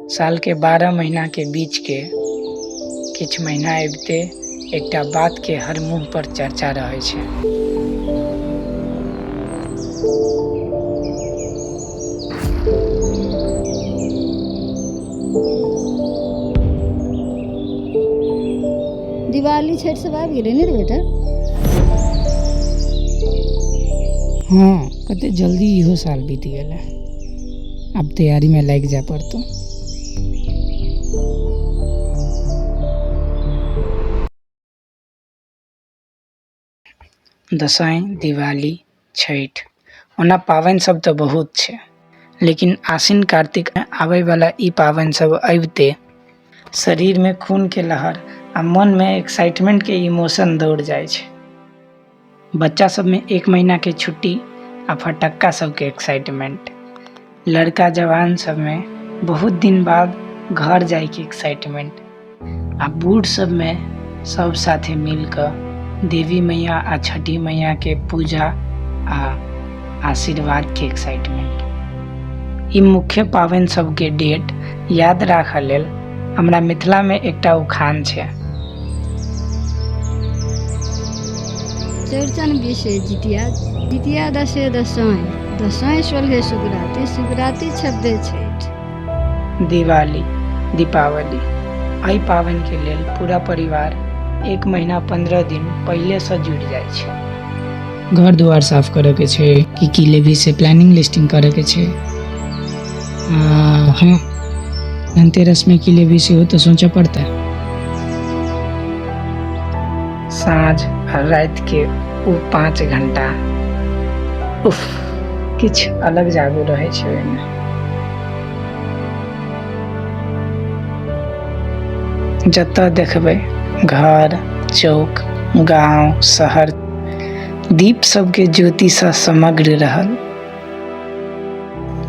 सालके 12 महीनाके बीचके किछु महीना अबिते एकटा बातके हर मुँह पर चर्चा रहै छै। दिवाली छठि सब आबि गेलै ने रे बेटा? हँ, कते जल्दी इहो साल बीत गेलै। आब तैयारीमे लागि जाय पड़तौ। दसैँ, दिवाली, छठि, ओना पाबनि सब तऽ बहुत छै, लेकिन आश्विन कार्तिक आबैवला ई पाबनि सब अबिते शरीरमे खूनके लहर आ मनमे एक्साइटमेंटके इमोशन दौड़ जाइ छै। बच्चा सबमे 1 महीनाके छुट्टी आ फटक्का सबके एक्साइटमेंट, लड़का जवान सबमे बहुत दिन बाद घर जाइके एक्साइटमेंट आ बूढ़ सबमे सब साथे मिलकऽ देवी मैया आ छठी मैया के पूजा आ आशीर्वाद के एक्साइटमेंट। ई मुख्य पाबनि सबके डेट याद राखऽ लेल हमरा मिथिला में एकटा उखान छै। चौरचन 20 जितिया, जितिया 10 दसैँ, दसैँ 16 शिवरात्रि, शिवरात्रि 26 छठि। दिवाली, दीपावली, एहि पाबनिके लेल पूरा परिवार 1 महीना 15 दिन पहिलेसँ जुड़ि जाइ छै। घर दुआर साफ करऽके छै, की की लेबही से प्लानिंग लिस्टिंग करऽके छै। हँ, धनतेरस में की लेबही सेहो तऽ सोचऽ पड़तै। साँझ आ रातिके ओ 5 घंटा, उफ, किछु अलग जादू रहै छै ओहिमे। जतऽ देखबै घर, चौक, गांव, शहर दीप सबके ज्योतिसँ समग्र रहल।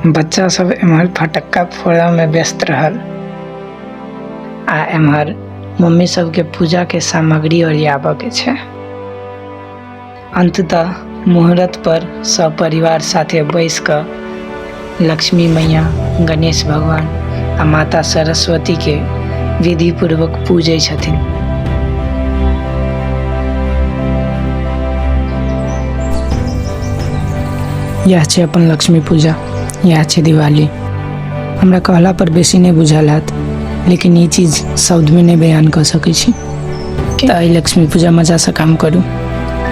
बच्चा सब एम्हर फटक्का फोड़ऽमे व्यस्त रहल आ एम्हर मम्मी सबके पूजाके सामग्री ओरियाबऽके छै। अंततः मुहूर्त पर सब परिवार साथे बैस कऽ लक्ष्मी मैया, गणेश भगवान आ माता सरस्वती के विधि पूर्वक पूजै छथिन। यह छै अपन लक्ष्मी पूजा, यह छै दिवाली। हमरा कहला पर बेसी नहि बुझल हैत, लेकिन ई चीज शब्दमे नहि बयान कऽ सकै छी। तऽ एहि लक्ष्मी पूजा मजासँ काम करू,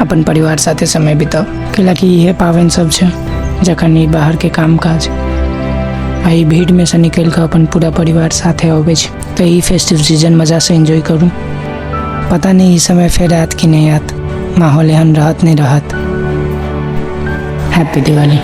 अपन परिवार साथे समय बिताउ, कैलाकि इहे पाबनि सब छै जखन ई बाहरके काम काज आ ई भीड़मे सँ निकलि कऽ अपन पूरा परिवार साथे अबै छै। तऽ ई फेस्टिव सीजन मजासँ एन्जॉय करू। पता नहि ई समय फेर आयत कि नहि आयत, माहौल एहन रहत नहि रहत। हैप्पी दिवाली।